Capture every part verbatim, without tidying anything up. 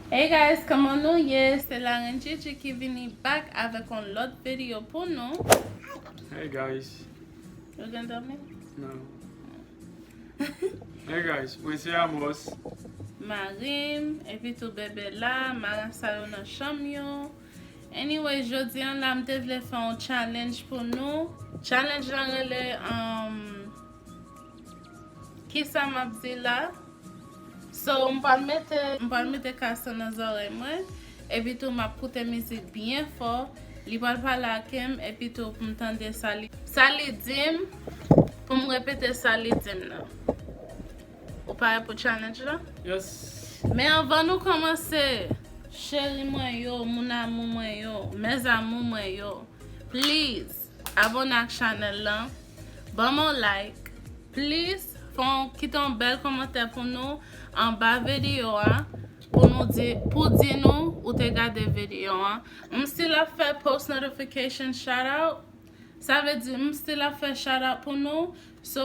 Hey guys, kòman nou ye? Se Larenn Gigi ki vini back avèk yon lòt videyo pou nou. Hey guys. Ou gen dòmi? Non. Hey guys, mwen se Amos. Mari m, epi tou bebe la, marasa yo nan chanm yo. Anyway, jodi an la, m te vle fè yon challenge pou nou. Challenge lan rele, um, kisa m ap di la? So, m pral mete, m pral mete kas lan nan zòrèy mwen. Epi tou, m ap koute mizik byen fò. Li pral pale ak m, epi tou, pou m tande sa li, sa li di m, pou m repete sa li di m nan. Ou pare pou challenge la? Yes. Men anvan nou kòmanse, cheri mwen yo, mon amour mwen yo, mes amours mwen yo, please, abone ak chanèl lan, ban m yon like, please, fè yon, kite yon bèl kòmantè pou nou anba videyo a, pou nou di, pou di nou ou te gade videyo a. M still ap fè post notification shout out. Sa vle di, m still ap fè shout out pou nou. So,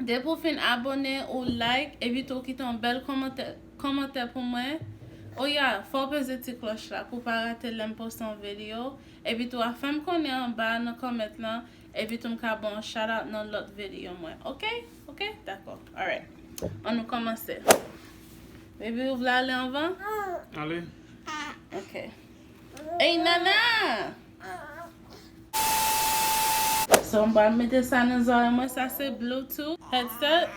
depi w fin abone, ou like, epi tou kite yon bèl kòmantè, kòmantè pou mwen. Oh yeah, fò w peze ti klòch la pou w pa rate lè m poste yon videyo. Epi tou, a fè m konnen anba nan comment lan. Epi tou, m ka ba w shout out nan lòt videyo mwen. Ok? Ok? Dakò. Alright. Ann nou kòmanse. Baby, ou vle ale anvan? Ale. Ok. Ey, Nana! So, m pral mete sa nan zòrèy mwen. Sa se Bluetooth headset.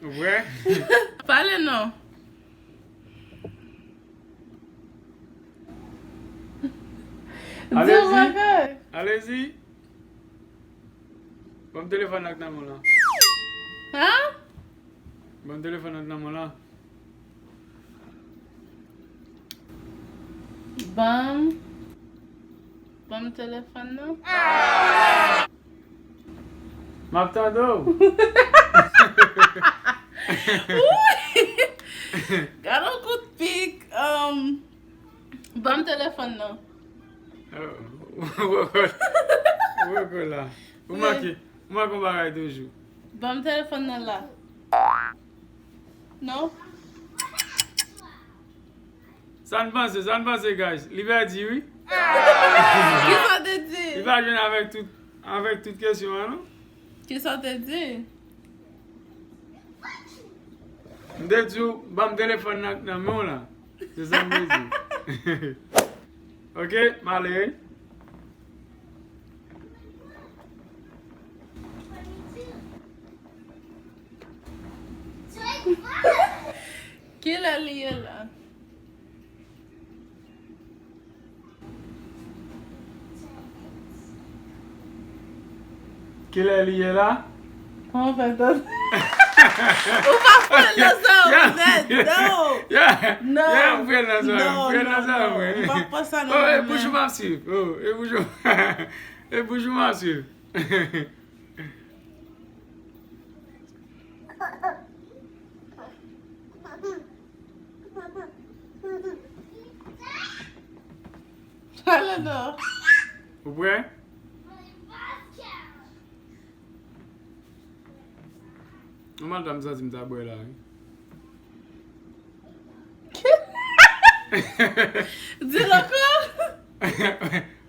Ou prè? Pale non. Di yon bagay. Alezi. Ban m telefòn nan k nan men w lan. Hein? Ban m telefòn nan k nan men w lan. Ban m, ban m telefòn nan. M ap tande w. Wouyy! Gad yon kout pik. Um, ban m telefòn nan. Oh, ou poko la. Ou manke, ou manke yon bagay toujou. Ban m telefòn nan la. Non? Sa n panse, sa n panse, guys? Li pèdi, wi. Kisa w te di? Li pa jwenn avèk tout, avèk tout kesyon an, non? Kisa w te di? M te di w, ban m telefòn nan nan men w la. Se sa m te di. Ok, m ale, wi. Kilè li ye la? Kilè li ye la? Kòman fè tande? Ou pa fè nan sa yo, nèt, non. Yeah, yeah, m fè nan sa yo, m fè nan sa yo, mwen. M pa fè sa nan. Oh, e bouch ou m ap swiv. Oh, e bouch ou, e bouch ou m ap swiv. Pale non. Ou prè? Mwen menm, m santi m ta bwè la, wi. Di l ankò.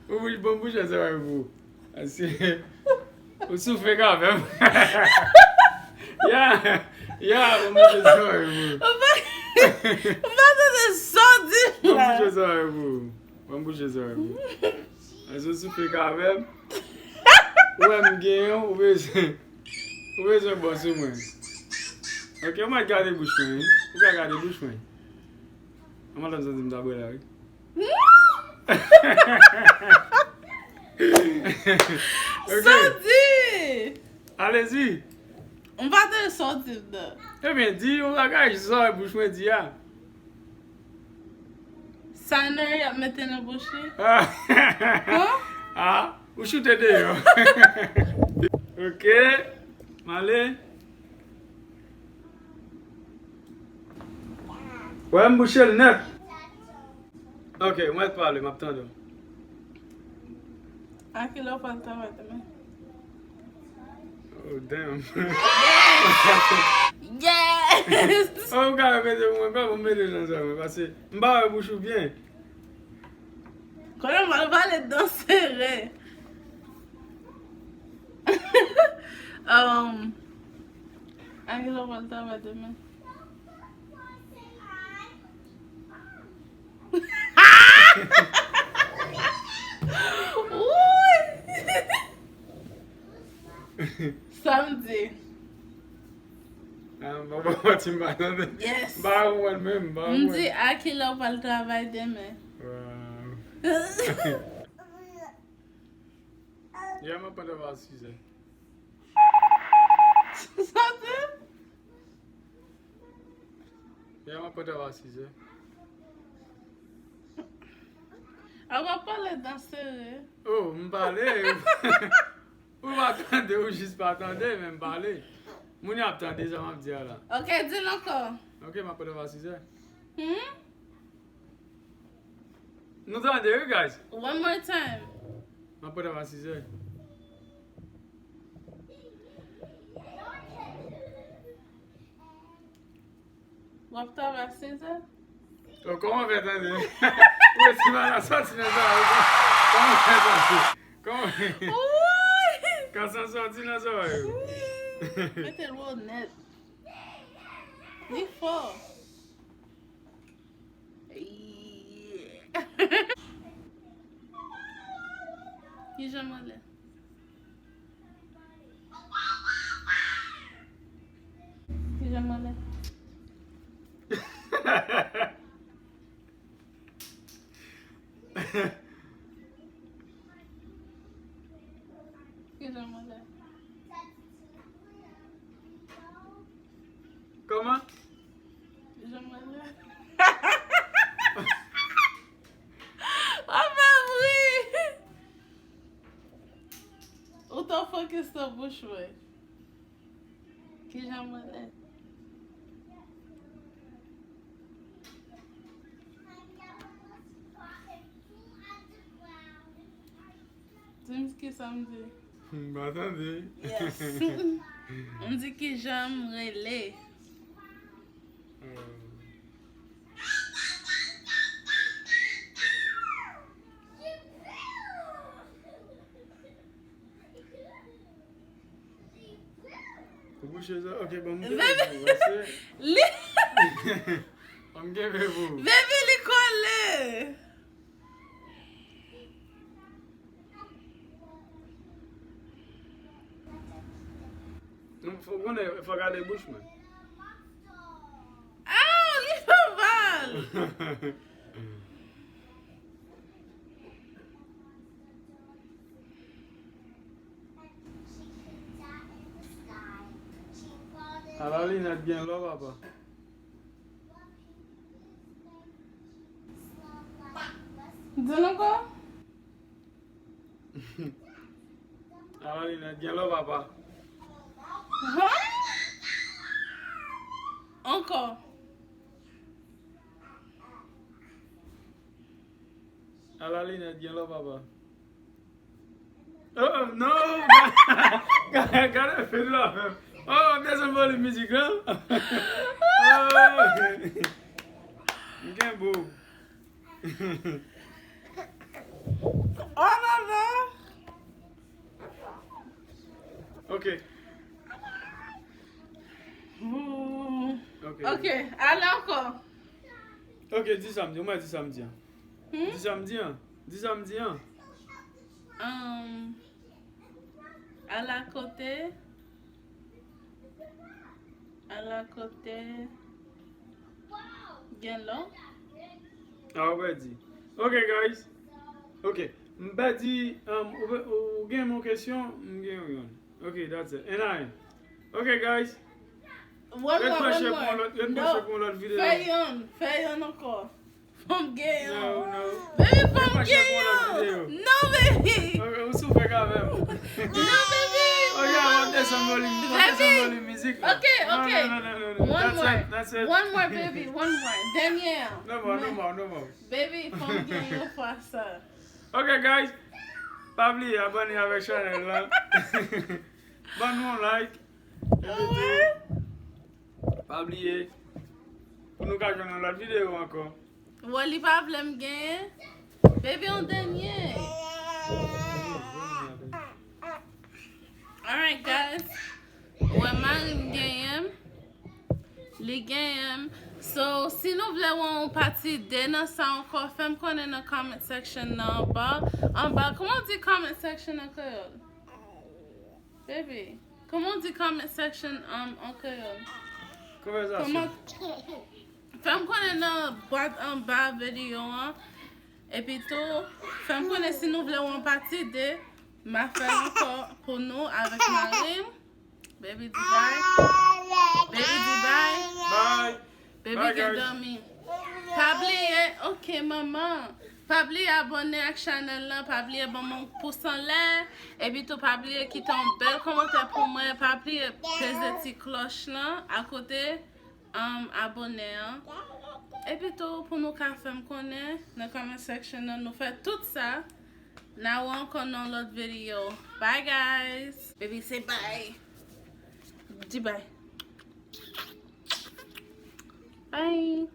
Ou bouch, bon, bouch sa va pou ou. Paske ou soufle kanmenm. Ya, ya, bon, bouch sa va pou ou. Ou pa, ou pa tande sa w di la. Bon, bouch sa va pou ou. Ban m bouche zòrèy pou ou. Èske w soufle kanmenm? Ou wè m gen yon, ou bezwen, ou bezwen bò sou mwen. Ok, ou mèt gade bouch mwen, wi. Ou ka gade bouch mwen. An m santi m ta bwè la, wi. Ok. Sa w di? Alezi. M pa tande sa w di m nan. Ebyen, di yon bagay, zòrèy bouch mwen di a. Sa Nori ap mete nan bouch li? Ah. Hàn? Ah, ou choute deyò. Ok. M ale. Wè, m bouche l nèt. Ok, mwen pale, m ap tande w. A ki lè w pral travay demen? Oh, damn. Yes! Oh, ou ka repete pou mwen, kòman w mete jan sa, mwen, paske m pa wè bouch ou byen. Konnen m al pale dan sere. Um, a ki lè w pral travay demen? Woy! Samdi. Ah, m pa, m pa, m pa tande. Yes. M pa konprann menm, m pa konprann. M di, a ki lè w pral travay demen? Wow. Yè m ap pran travay a sizè. Sa te? Yè m ap pran travay a sizè. A w ap pale dan sere. Oh, m pale. Ou pa tande, ou jis pa tande, men m pale. Moun yo ap tande sa m ap di a la. Ok, di l ankò. Ok, m ap pran travay a sizè. Hmm? Nou tande, wi, guys. One more time. M ap pran travay a sizè. W ap travay a sizè? Oh, kòman fè tande? Ou wè ti mal la sòti nan zòrèy ou. Kòman fè tande? Kòman? Woy! Kan sa sòti nan zòrèy ou. Mete l wo nèt. Li fò. Kijan m anlè? Kijan m anlè? Kijan m anlè? Kòman? Kijan m anlè? Apa bri! Ou twò fokis nan bouch mwen. Kijan mwen lè? Di m kisa m di. M pa tande. Yes. M di kijan m rele. Oh. Ou bouche sa? Ok, ban m kenbe pou ou, paske li ban m kenbe pou ou. Baby, li kole. Non, fò konnen, fò gade bouch mwen. Ah, li fè mal. Ala linèt gen lò, papa. Di l ankò. Ala linèt gen lò, papa. Huh? Ankò. Ala linèt gen lò, papa. Oh, non! Gade, gade fil la menm. Oh, desann volim mizik lan. Oh. M gen bo. Oh la la. Ok. Ooh. Ok. Ok, ale ankò. Ok, di sa m di, ou mwen di sa m di an. Hmm? Di sa m di an. Di sa m di an. Um, ala kote. Ala kote. Gen lò. Ah, ou pèdi. Ok, guys. Ok. M pèdi, um, ou, ou gen yon kesyon, m gen yon. Ok, that's it. N I. Ok, guys. One more, one more. Ret branche pou yon lòt, ret branche pou yon lòt videyo. Fè yon, fè yon ankò. Fò m gen yon. No, no. Baby, fò m gen yon. No, baby. Ok, ou soufè kanmenm. No, baby. Ok, Desann volim, desann volim mizik la. Ok, ok. Non, non, non, non, non. One That's more. It, that's it. One more, baby. One more. Dènyè. No more, no more, no more. Baby, fòm gen yon fwa sa. Ok, guys. Pa bliye abòne avèk chanèl la. Ban nou yon like. Epi tou, pa bliye pou nou ka jwenn yon lòt videyo ankò. Wè, li pa vle m genyen. Baby, yon dènyè. Alright, guys. Wè, mari m genyen m. Li genyen m. So, si nou vle wè yon pati de nan sa ankò, fè m konnen nan comment section nan anba. Anba, kòman w di comment section an kreyòl? Baby, kòman w di comment section um, an kreyòl? Konvèsasyon. Fè m konnen nan bwat anba videyo an. Epi tou, fè m konnen si nou vle yon pati de, m a fè l ankò pou nou avèk mari m. Baby di bye. Baby di bye. Bye. Baby Bye, gen guys. Dòmi. Pa bliye, ok, manman. Pa bliye abòne ak chanèl lan, pa bliye ban mwen pous anlè. Epi tou, pa bliye kite yon bèl kòmantè pou mwen, pa bliye peze ti klòch lan akote um, abòne an. Epi tou, pou nou ka fè m konnen nan comment section nan, nou fè tout sa. N a wè ankò nan lòt videyo. Bye, guys. Baby, say bye. Di bye. Bye.